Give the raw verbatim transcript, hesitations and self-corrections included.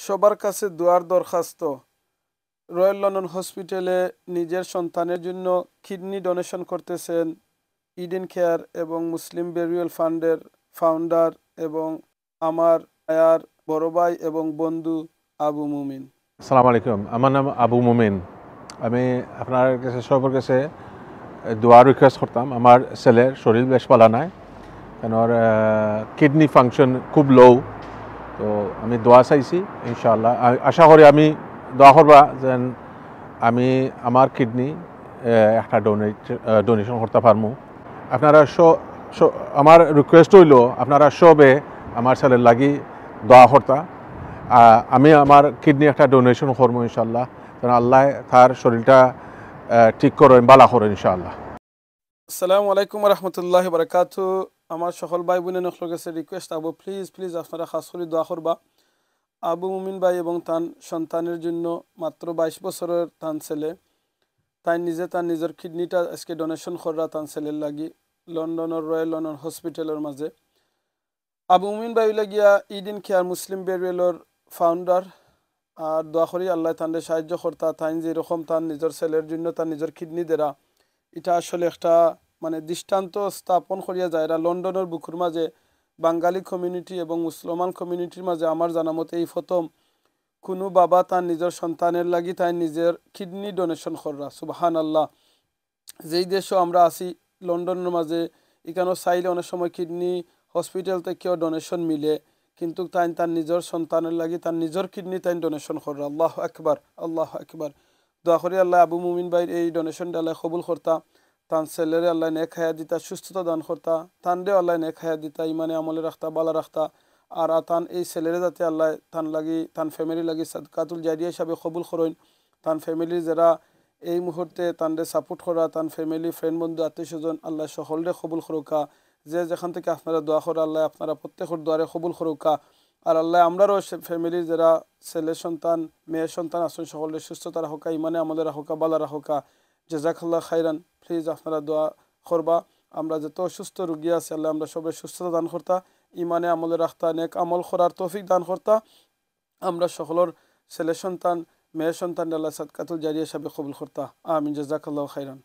সবার কাছে দোয়ার দরখাস্ত। রয়্যাল লন্ডন হসপিটালে নিজের সন্তানের জন্য কিডনি ডোনেশন করতেছেন ইডেন কেয়ার এবং মুসলিম বেরিয়াল ফান্ডের ফাউন্ডার এবং আমার আয়ার বড় ভাই এবং বন্ধু আবু মুমিন। আসসালামু আলাইকুম, আমার নাম আবু মুমিন। আমি আপনার কাছে, সবার কাছে দোয়া রিকোয়েস্ট করতাম। আমার ছেলের শরীর বেশ ভালা নাই, কেন ওর কিডনি ফাংশন খুব লো। তো আমি দোয়া চাইছি, ইনশাআল্লাহ। আ- আশা করি আমি দোয়া করবা যেন আমি আমার কিডনি একটা ডোনেট ডোনেশন করতে পারমু। আপনারা স- স- আমার রিকোয়েস্ট হইল, আপনারা সবে আমার ছেলের লাগি দোয়া করতা। আ- আমি আমার কিডনি একটা ডোনেশন করমু ইনশাআল্লাহ, যেন আল্লাহ তার শরীরটা আ, ঠিক করইন, ভালা করইন ইনশাআল্লাহ। আসসালামু আলাইকুম রহমতুল্লাহ বারাকাতু। আমার সকল ভাই বোন অকলর কাছে রিকোয়েস্ট থাকবো, প্লিজ প্লিজ আপনারা খাস করি দোয়া করবা। আবু মুমিন ভাই এবং তান সন্তানের জন্য, মাত্র বাইশ বছরের তান ছেলে, তাই নিজে তার নিজের কিডনিটা আজকে ডোনেশন কররা তান ছেলের লাগি লন্ডনের রয়্যাল লন্ডন হসপিটালের মাঝে। আবু মুমিন ভাই লাগিয়া ইডেন কেয়ার মুসলিম বেরিয়ালর ফাউন্ডার। আর দোয়া করি আল্লাহ তানরে সাহায্য করতা, তাইন যেরকম তার নিজের ছেলের জন্য তার নিজের কিডনি দেরা, এটা আসলে একটা মানে দৃষ্টান্ত স্থাপন করিয়া যায়রা। লন্ডনের বুকুর মাঝে বাঙালি কমিউনিটি এবং মুসলমান কমিউনিটির মাঝে আমার জানা মতে এই প্রথম কোনো বাবা তার নিজের সন্তানের লাগি তাই নিজের কিডনি ডোনেশন কররা। সুবহানাল্লাহ। যেই দেশও আমরা আছি, লন্ডনের মাঝে, এখানেও চাইলে অনেক সময় কিডনি হসপিটাল থেকেও ডোনেশন মিলে, কিন্তু তাই তার নিজের সন্তানের লাগি তার নিজের কিডনি তাই ডোনেশন কররা। আল্লাহ আকবার, আল্লাহ আকবার। দোয়া করি আল্লাহ আবু মুমিন ভাইর এই ডোনেশনটা আল্লাহ কবুল করতা, তান ছেলেরে আল্লাহ নেক হায়াত দিতা, সুস্থতা দান করতা, তানরেও আল্লাহ নেক হায়াত দিতা, ইমানে আমলে রাখতা, বালা রাখতা। আর আ- তান এই ছেলেরে যাতে আল্লাহ তান লাগি, তান ফ্যামিলি লাগি সাদকাতুল জারিয়া হিসাবে কবুল করইন। তান ফ্যামিলির যারা এই মুহূর্তে তানরে সাপোর্ট করা, তান ফ্যামিলি, ফ্রেন্ড, বন্ধু, আত্মীয় স্বজন, আল্লাহ সকলরে কবুল করুকা। যে যেখান থেকে আপনারা দোয়া করা, আল্লাহ আপনারা প্রত্যেকর দোয়ারে কবুল করুকা। আর আল্লাহ আমরারও সে ফ্যামিলির যারা ছেলে সন্তান, মেয়ে সন্তান আছেন, সকলরে সুস্থতা রাখুকা, ইমানে আমলে রাখুকা, বালা রাখুকা। জাজাকাল্লাহ খাইরান। প্লিজ আপনারা দোয়া করবা। আমরা যত অসুস্থ রুগী আছে, আল্লাহ আমরা সবাই সুস্থতা দান করতা, ইমানে আমলে রাখতা, নেক আমল করার তৌফিক দান করতা। আমরা সকলর ছেলে সন্তান, মেয়ে সন্তান আল্লাহ সাদকাতুল জারিয়া হিসাবে কবুল করতা। আমিন। জাজাকাল্লাহ খাইরান।